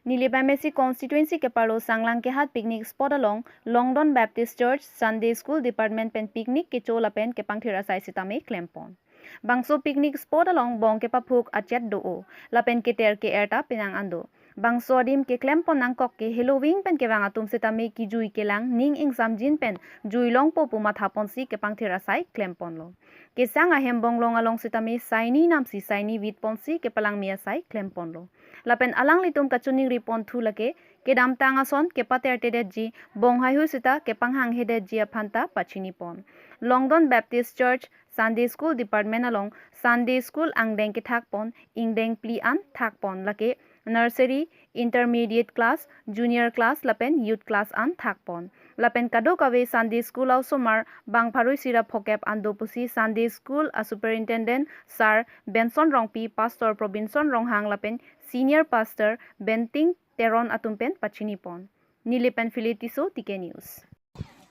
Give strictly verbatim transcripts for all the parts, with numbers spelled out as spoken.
Nilip M A C constituency keparlo Sanglangkehat picnic spot along Longdon Baptist Church Sunday School Department pen picnic kecho lapen kepangthir asai sitame klempon. Bangso picnic spot along bong kepaphuk achet do-o lapen keter ke-er ta penang an do. Bangso adim keklempon nangkok ke heloving pen kevang atum sitame kijui kelang ning ingsamjin pen jui longpo pu mathaponsi kepangthir asai klemponlo. Kesang ahem bonglong along sitame saini namsi saini vitponsi kepalangme asai klemponlo. Lapen alanglitum kachoningri ponthu lake kedamtang ason kepatertedetji, bong haihui sita kepanghang hedetji aphan ta pachinipon. Longdon Baptist Church Sunday School Department along Sunday School angdeng kethakpon, ingdeng phli an thakpon, lake nursery, intermediate class, junior class lapen youth class an thakpon. Lapen kadokave Sunday School a-osomar bang pharo isi ra phokep an do pusi Sunday School a-superintendent Sir Benson Rongpi, Pastor Probinson Ronghang lapen senior pastor Benting Teron atum pen pachinipon. Nilip pen Philip Tisso, T K News.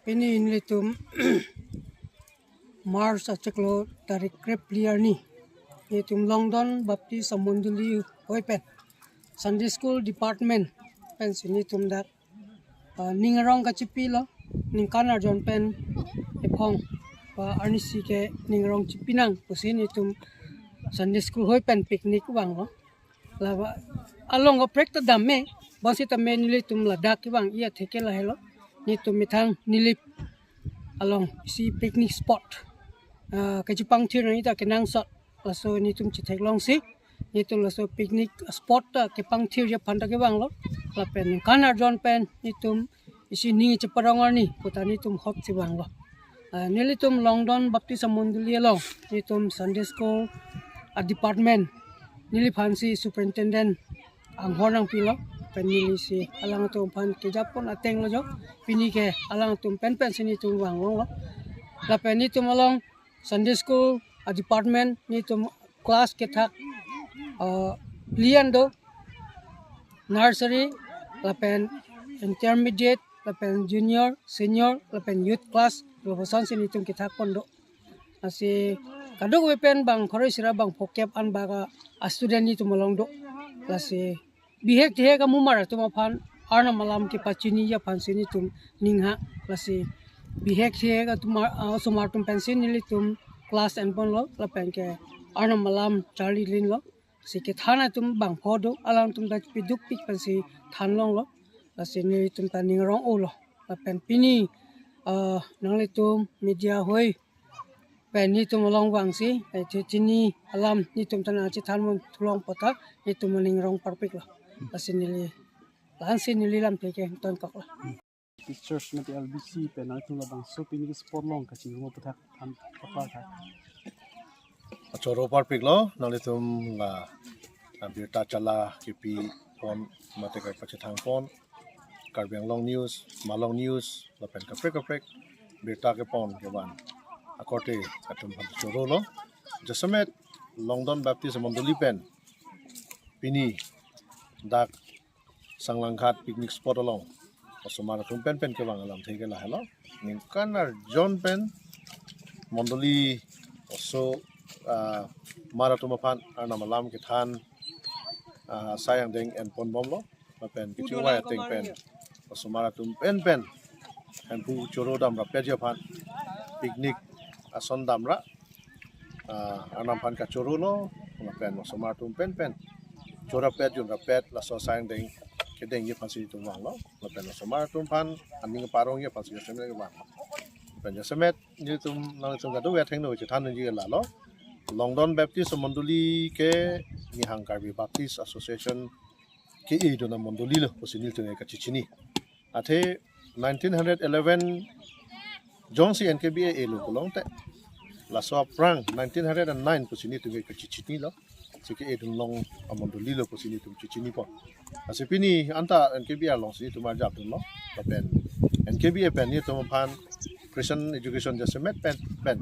Pini nelitum March achiklo tarik krep phli arni, nelitum Longdon Baptist amondoli hoi pen Sunday School Department pensi nelitum dak, ah, ning arong kachipilo, ningkan arjon pen ephong pa arnisi ke ning arong chipinang pusi nelitum Sunday School hoi pen picnic vanglo. Laba along kaprek ta dam me, bangsi tame nelitum ladak kevang iya theke lahelo. Nelitum methang Nilip along isi picnic spot, ah, kachipangthir nang ita kenangsot. Laso nelitum chetheklongsi nelitum laso picnic spot ta kepangthirji aphan ta kevanglo. Lapen ningkan arjon pen nelitum isi ning cheparong arni puta nelitum hopsi vanglo. Ah, nelitum Longdon Baptist amondoli along nelitum Sunday School a-department neliphansi superintendent anghor nangpilo, pen nelisi alangtum aphan kejapon atenglo jo. Pini ke alangtum penpensi nelitum vanglonglo. Lapen nelitum along Sunday School a-department nelitum class kethak, ah, phli an do, nursery lapen intermediate lapen junior, senior lapen youth class, lapuson si nelitum kethakpon do. Lasi kadokave pen bang pharo isi ra bang phokep an bak a-student nelitum along do. Lasi bihek thihek amumar atum aphan Arnam alam kepachiniji aphansi nelitum ning ha. Lasi bihek thihek atum ar-, ah, osomar atum pensi nelitum class enponlo lapen ke Arnam alam charli linlo. Si kethan atum bangpho do, alangtum ta piduk pik pensi thanlonglo. Lasi nelitum ta ning arong-olo. Lapen pini, ah, nanglitum media hoi pen nelitum along vangsi, eh, chechini alam nelitum ta nangchethan mon thulong puta nelitum ning arong parpiklo. Lasi neli, la-ansi neli lamthe ke tonkoklo. Church mate L B C pen nangtum labangso picnic spot along kachingrum aputhak than kapar tha. Achoro parpiklo, nanglitum la, la birta chala kepipon mate kapachethangpon, Karbi Anglong News, Malong News, lapen kaprek kaprek birta kepon kevan akorte atum aphan chorolo. Jasemet Longdon Baptist Mondoli pen pini dak Sanglangkhat picnic spot along osomar atum penpen kevang alamthe ke lahelo. Ningkan arjon pen mondoli oso, ah, mar atum aphan Arnam alam kethan, ah, asai angdeng enponbomlo. Lapen kechingvai ateng pen osomar atum penpen Hemphu choro dam rapetji aphan picnic ason damra, ah, Arnam aphan kachorolo, lapen osomar atum penpen chorapet junrapet laso asai angdeng kedengji aphansi nelitum vanglo, lapen osomar atum aphan aning parongji aphansi jasemet vanglo. Lapen jasemet nelitum nanglitum kadokave athengno chethan nangji lalo. Longdon Baptist Mondoli ke Nihang Karbi Baptist Association ke-edun amondoli lo pusi nelitum kachechini. Athe nineteen hundred eleven jongsi N K B A elo pulote, laso aphrang nineteen hundred and nine pusi nelitum kachechinilo. Si ke-edun long amondoli lo pusi nelitum chechinipon. Lasi pini anta N K B A alongsi nelitum arjapdunlo. Lapen N K B A pen nelitum aphan Christian education jasemet pen, pen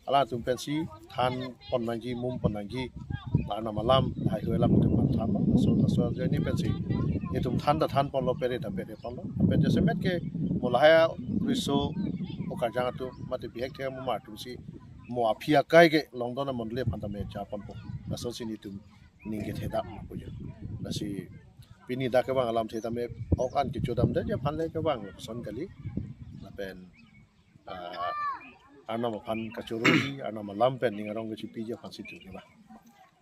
alangtum pensi thanpon nangji, mumpon nangji, Arnam alam, lahaihui alam itum aphan thanlo. Laso, laso ajoine pensi itum than ta thanponlo, pere ta pereponlo. Lapen jasemet ke mo lahai riso okarjang atum mate bihek thihek amumar atumsi mo aphi akai ke Longdon amondoli aphan tame japonpo. Lasonsi nelitum ning kethedam pujo. Lasi pini dak kevang alamthe tame ok an kechodamde aphan le kevang lapuson kali. Lapen ah, Arnam aphan kachoroji, Arnam alam pen ning arong kachipiji aphan si tu ke ba.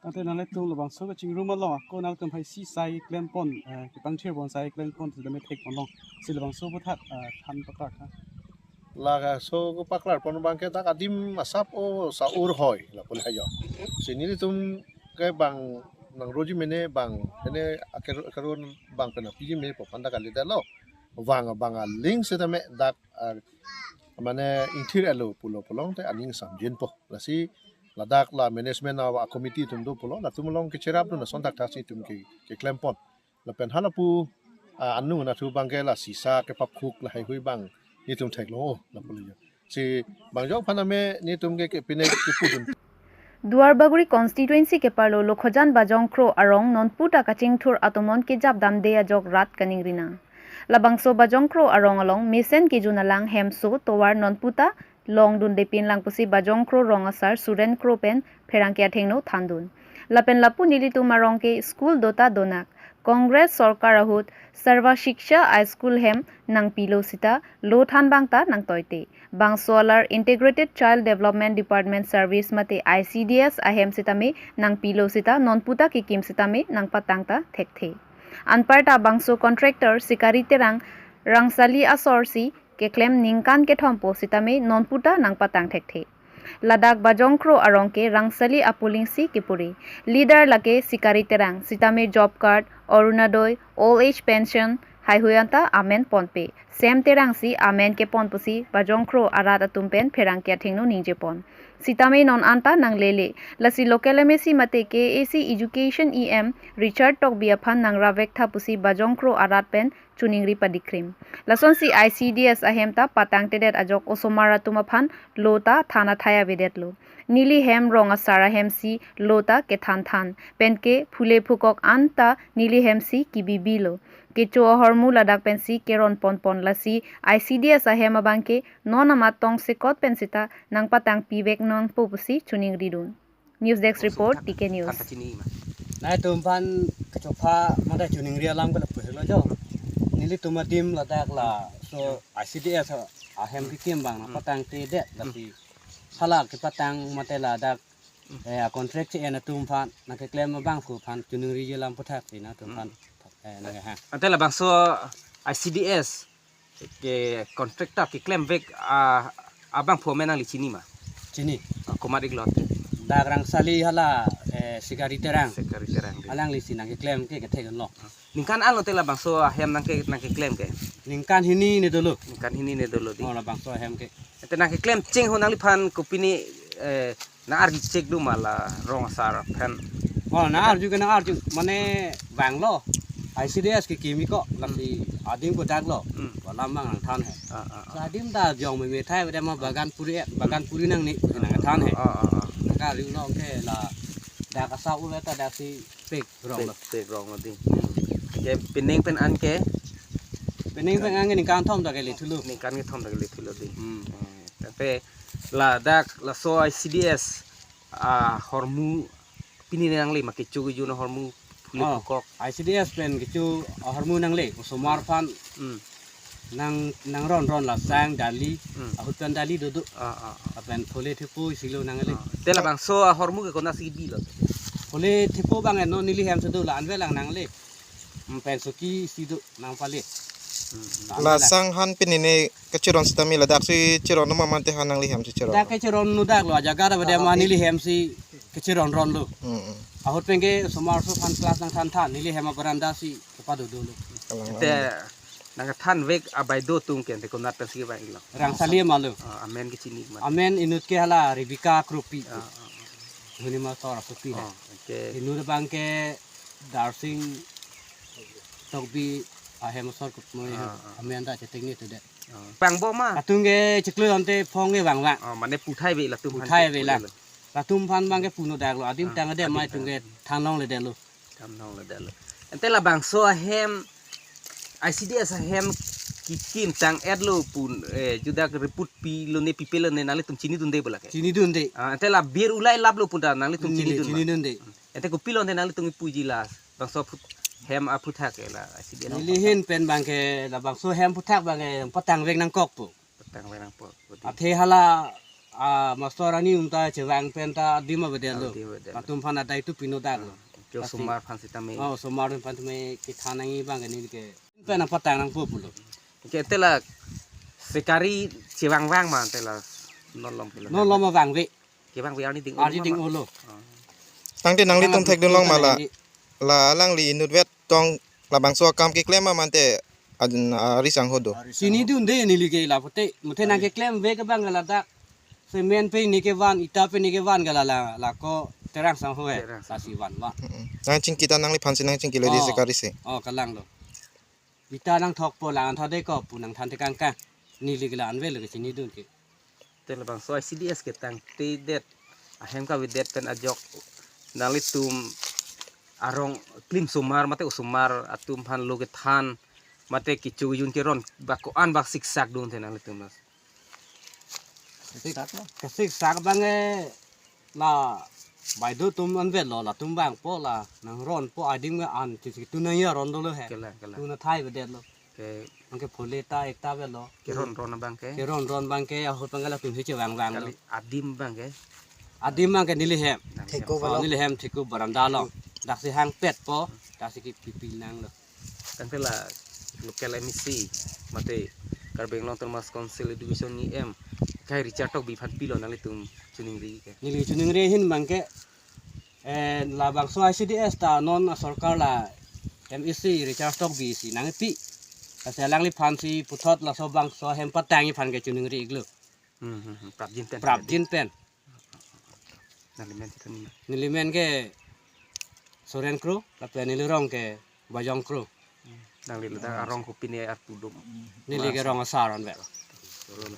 Tangte nanglitum labangso kachingrum along ako nangtum hai si sai klempon, eh, kepangthir pon sai klempon sitame thekpon long. Si labangso aphuthak, eh, than pakar tha. Laso kepaklar pon abang ke dak adim asap o sa-ur hoi lapu le hayo. Si nelitum ke bang nangroji mene bang, ene akero, akero bang pen apiji me po panda kali dalo. Vang abang aling sitame dak, ah, mane ingthir elo pulo pulote aning samjinpo. Lasi ladak la management a, a committee atum do pulo, latum along kecherapdun ason thakthak si itum ke, keklempon. Lapen halapu, ah, anu nathu abang ke la sisa kepapkhuk lahai hui abang nelitum theklong o lapu le. Si bang jok aphan ame nelitum ke, ke pine kepudun. Duarbagori constituency keparlo Lokhojan Bajong Kro arong nonpu ta kachingthur atomon kejapdamde ajok rat kaningri nang. Labangso Bajong Kro arong along mesen kejun alang hemso tovar nonpu ta longdundepin lang pusi Bajong Kro rong asar Suren Kro pen pherangke athengno thandun. Lapen lapu nelitum arong ke school do ta donak. Congress sorkar ahut Sarva Shiksha a school hem nangpilo sita lo than abang ta nangtoite. Bangso alar Integrated Child Development Department Service mate I C D S ahem sitame nangpilo sita nonpu ta kekim sitame nangpatang ta thekthe. Anparta bangso contractor Sikari Terang Rangsali asor si keklem ningkan kethompo sitame nonpu ta nangpatang thekthe. Ladak Bajong Kro arong ke Rangsali apuling si kepuri. Leader lake Sikari Terang, sitame job card, Orunodoi, old age pension, haihui anta amen ponpe. Sem Terang si amen kepon pusi Bajong Kro arat atum pen pherangke athengno ningjepon. Sitame non anta nanglele. Lasi local M A C mate K A C Education E M Richard Tokbi aphan nangravek tha pusi Bajong Kro arat pen choningri padikrim. Lasonsi I C D S ahem ta patangtedet ajok osomar atum aphan lo ta than athai avedetlo. Neli hem rong asar ahem si lo ta kethan than. Penke phule phukok anta neli hem si kebibilo. Kecho ahormu ladak pensi keron ponpon lasi I C D S ahem abang ke non amat tongsekot pen sita nangpatangpivek nangpo pusi choningridun. News Desk Report, T K News. Nangtum aphan kachopha mate choningri alam ke lapu helo jo. Nelitum adim ladak laso I C D S ahem kekim abang nangpatangtedet lasi hala kepatang mate ladak, eh, a contract che-en atum aphan nangkeklem abangphu aphan choningri alam aphuthak si nangtum aphan, eh, nang ha. Ante labangso I C D S ke contractor keklemvek, ah, abangphu amen nangli chini ma? Chini. Ah, komat iklo te? Dak Rangsali hala, eh, Sikari Terang. Sikari Terang dei. Alangli si nangkeklem ke kethek lo. Ningkan anlo te labangso ahem nangke, nangkeklem ke? Ningkan hini ne dolo. Ningkan hini ne dolo dei. Oh, labangso ahem ke. Te nangkeklem cheng ho nangliphan kopine, eh, nang-arju chek do ma la rong asar aphan? Oh, nang-arju ke nang-arju. Mane vanglo. I C D S kekim ko lasi adim kodak lo. Hmm. Alam abang nangthan he. Ah, ah, ah. Sa adim ta jong meme thai bede ma bagan puri, eh, bagan puri nangne nangthan he. Ah, ah, ah. Nangkarjulo ke ladak asap ule ta daksi pek rong lo. Pek, pek rong lo dei. Ke pining pen an ke? Pining pen an ke ningkan thom ta kele thulo. Ningkan kethom ta kele thulo dei. Hmm. Eh, tapi ladak laso I C D S ahormu pini nangle ma, kecho kejun ahormu phule phukok? I C D S pen kecho ahormu nangle, osomar aphan. Hmm. Nang, nangronron la sang dali, hmm, ahut pen dali dodo. Ah, ah, ah. Lapen phule thepo isilo nangle. Ah. Te labangso ahormu ke konatsi bilo? Phule thepo abang non neli hem si do la anve lang nangle. Hmm, pensuki si do nangpale. Hmm, hmm. Anve lang. La sang han pini ne kachiron sitame ladak si chiron ma mate han nangli hem si chiron? Dak kachiron nu dak lo, ajaga da bede ma neli hem si kachironron lo. Hmm, hmm. Ahut pen ke osomar aso aphan class nangthan than, neli hem abaranda si kepadodo lo. Kalang. Te nangthanvek abaideo atum ke ante konat pensi vanglo? Rangsali ma lo. Ah, amen kechini ma? Amen inut ke hala Rebecca Kropi. Ah, ah, ah. Dhoni ma tor asopi le. Ah, okay. Inut abang ke Darsing Tokbi ahem asor kutmoi. Ah, ah. Amen ta chetek ni tu de. Ah. Vangpo ma? Atum ke chiklo ante phong ke vangvang. Ah, mane puthai ve latum aphan. Puthai ve la. Latum aphan abang ke puno dak lo. Adim, ah, tang ade adim mai tang. Atum ke thanlongledetlo. Thanlongledetlo. Ante labangso ahem, I C D S ahem kekim tang-etlo pu, eh, judak report pilo ne pipelo ne nanglitum chinidunde bola ke? Chinidunde. Ah, ante la bir ulai laplo pu ta nanglitum chinidun ma? Chinidunde. Ante kopilo ante nanglitum kipuji labangso aphuthak? Hem aphuthak ke la, isi dia neli ahin pen abang ke labangso hem aphuthak abang ke patang vek nangkok pu. Patang vek nangkok pu. Athe hala, ah, master arni um ta chevang pen ta adim avedet lo. Adim avedet lo. Latum aphan adai tu pinodak lo. Ke osomar aphan sitame. Oh, osomar aphan tame kethan nangji abang ke neli ke. Pen nangpatang nangpo pulo. Ke te la sekari chevang vang ma te la non lom ke la. Non lom vang ve. Kevang ve arni ding. Arni ding olo. Tangte nanglitum thekdun long ma la. La alangli inutvet tong labangso akam keklem ma mante an-, ari sangho do. Chinidunde neli ke la pote. Muthe nangkeklem ve ke abang ladak. Cement pe ne kevan, ita pe ne kevan ke la la, lako Terang sangho he. Terang sangho. Lasi van va. Mm-mm. Nangchingki ta nangliphan si nangchingkilo di. Oh. Sekari si. Oh, kalang lo. Ita nangthokpo lang tha de ko pu nangthan tekang kang. Neli ke la-an ve lo ke chinidun ke. Te labangso I C D S ke tangtedet ahem kavedet pen ajok nanglitum arong klim osomar mate osomar atum aphan lo kethan mate kecho kejun keron ba ko-an bak siksak dun the nanglitum lo. Siksak lo. Kesiksak abang ke la baideo atum anvet lo, latum vangpo la nangronpo adim ke an chisi tu nangji aron dolo he. Kela, kela. Tu nathai avedet lo. Ke. Anke phule ta ekta ave lo. Keron ron abang ke. Keron ron abang ke ahut abang ke latum si chevang vang lo. Kali adim abang ke. Adim abang ke neli hem. Nang hem. Theko. Oh, lo. Neli hem theko baranda lo. Dak si hangpet po, dak si kepipi nang lo. Tangte la local M A C mate Karbi Anglong Autonomous Council Education E M kai Richard Tokbi aphan pilo nanglitum chiningri ke. Neli chiningri ahin abang ke, eh, labangso I C D S ta non asorkar la M A C Richard Tokbi si nangpi. Lasi alangliphan si puthot laso bangso hem patangji aphan ke chiningri iklo. Hmm, hmm, hmm. Prapjin pen. Prapjin pen. Nangli men thekdun ma? Neli men ke Soren Kro, lapen neli rong ke Bajong Kro. Hmm. Nangli ladak arong kopi ne artu dum? Neli ke rong asar an ve. Rong.